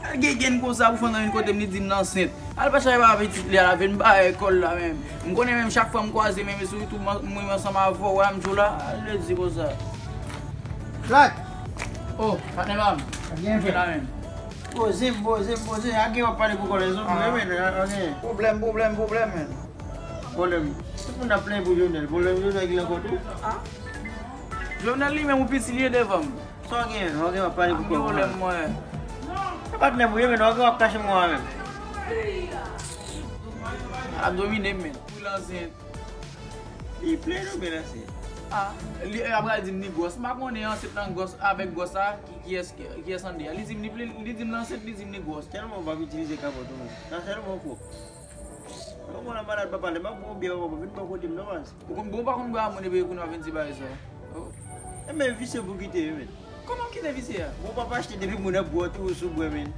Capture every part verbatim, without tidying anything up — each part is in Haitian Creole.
Al gen grenn konsa pou fanm nan vin kote m, li di m l ansent. Al pa chache papa pitit li a, la vin ba ekòl la menm. M konnen menm chak fwa m kwaze menm sou YouTube, m, m ansanm avè w, wè m di w la, al redi konsa. Black! Oh, patnè pa m. Sa gen fè la menm. Poze m, poze m, poze m. A gen w ap pale pou kòlèzon, ah, men, a gen. Pwoblèm, pwoblèm, pwoblèm, men. Pwoblèm. Tout moun ap plenyen pou Jovenel. Pwoblèm Jovenel gen ankò tou. Ah. Jovenel li menm ou piti li ye devan m. Sa w gen, w gen w ap pale pou kò w. Pwoblèm mwen. E patnè m ou ye, men w gen w ap kache mwen menm. Ap domine m, men. Pou lanse. Li plen nou, men lanse. Ah, li, e, apre li di m li gwòs. M pa konnen ansent nan gwòs, avèk gwòs sa, ki, kiyès, kiyès anndan. Li di m li plen, li di m lanse, li di m li gwòs. Tèlman w p ap itilize kapòt ou menm. Sa sèlman w fò. Yon moun an malad pa pale, m ap ba w byè, w ap vin bò kote m non baz. Ou konn bon, ou pa konn bwè a moun epi kounye a w vin di bagay sa. Oh. E men visye pou kite wi men. Kòman m kite visye a? Bon, w p ap achte depi moun ap bwè w tou sou bwè men.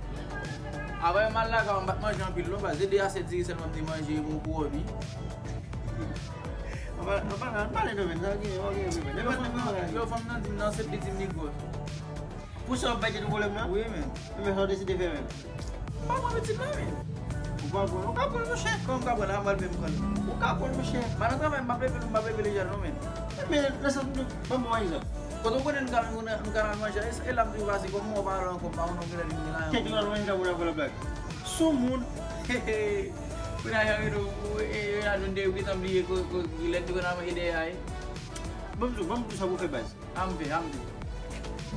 Apre m al lakay w, m pa t manje anpil non baz. Se de asèt diri sèlman m te manje, bon pou wòmi. Ann pale, ann pale, ann pale non men, sa gen, w gen wi men. Yo, fanm, yo, fanm nan di m nan se pitit m li gwòs. Pou sa w ap bay tèt ou pwoblèm nan? Wi, men. Men sa w deside fè menm? M pa pran pitit la, men. Ou pa pran, ou ka pran l, monchè. Kòman m ka pran l? A m al menm pran l. Ou ka pran l, monchè. M al nan travay, m p ap leve, m p ap leve deja non, men. Men, nan sans, ban m yon egzanp. Kote w konnen nou ka, nou ka, nou ka al manje, e, e la m toujou pase, kòm mwen w pa al ankò, m pa konn non kilè li vin la. Kèk nou al manje la, moun ap fè la blag. Sou moun. Kounye a, jan vin ou, e, e, a nou de ou gentan bliye ko, ko, kilè nou te konn al manje dèyè a, e. Ban m di w, ban m di w sa pou w fè baz. A m fè, a m fè.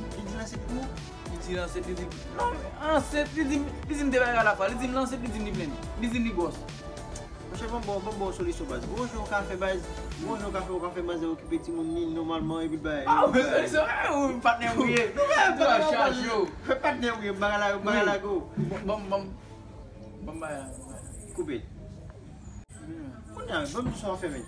Li di l ansent pou ou? Li di l ansent, li di m, non, ansent, li di m, li di m de bagay alafwa. Li di m l ansent, li di m li plen. Li di m li gwòs. Monchè, ban m ba w, ban m ba w solisyon baz. Gon jan w ka fè baz, gon jan w ka fè, w ka fè manzè okipe timoun li nòmalman epi l bay. Ah, wi, solisyon, e, ou patnè m ou ye. Ou chache w. Fè patnè m ou ye, bagay la, bagay la go. Ban m, ban m, ban m bagay la. Koupe. Kounye a, ban m di w sa w ap fè men.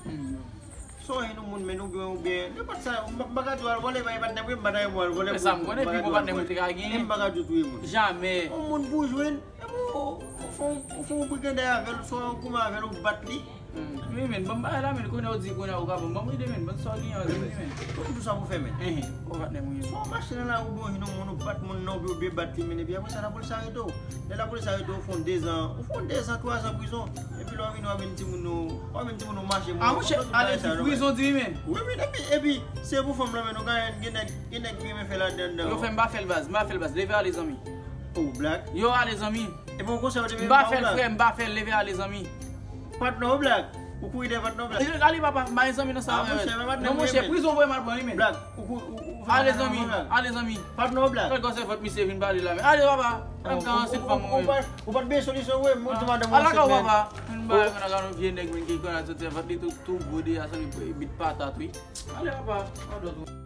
Sonje nou moun men oubyen, oubyen nenpòt sa, m pa, m pa ka di w al vòlè, bay patnè m, m pa ta renmen w al vòlè. Men sa m konnen, pi bon patnè mwen te ka genyen. M pa ka di w touye moun. Jamè. Yon moun pou w jwenn, epi w, w fè yon, w fè yon brigandèy avè l, swa w goumen avè l, ou bat li. Wi, men, ban m bagay la, men, kounye a w di, kounye a w ka ban m, ban m ide, men, ban m sa w genyen an, wi, men. Ban m di w sa pou w fè men. Enhen, ou patnè mwen. Swa w mache nan lari, oubyen w jwenn yon moun, ou bat moun nan, oubyen, oubyen bat li, men, epi apre sa, lapolis arete w. Lè lapolis arete w, ou fè yon dezan, ou fè yon dezan, twazan prizon. Epi lè w vini, w ap vin di moun nou, w ap vin di moun nou mache, ah, monchè, ale sou prizon, di men. Wi, men, epi, epi, se pou fanm lan, men, nou ka gen nèg, gen nèg ki renmen fè ladandan. Yo fè m pa fè l baz, m pa fè l baz, leve ale zanmi. Oh, blag. Yo ale zanmi. Epi w konsa yo te vin ba w blag. M pa fè l, frè, m pa fè l, leve ale zanmi. Patnè w blag. Ou kouri dèyè patnè w blag. Ale papa, m pa gen zanmi nan sa. Ah, monchè, men patnè m ye men. Non, monchè, prizon voye m al pran li men. Blag. Ou kou, ou, ou fè ale zanmi, ale zanmi. Patnè w blag. Fè l kòmsi fòt misye vin pale la men. Ale papa. Ou pa t byen solisyon vre, m di madanm ou ansent men. Ala ka w papa. Yon bagay konn ak yon vye nèg menm ki konn al soti avèk li tou, tou gwo deja, sanble bit patat wi. Ale papa, yon dòt wi.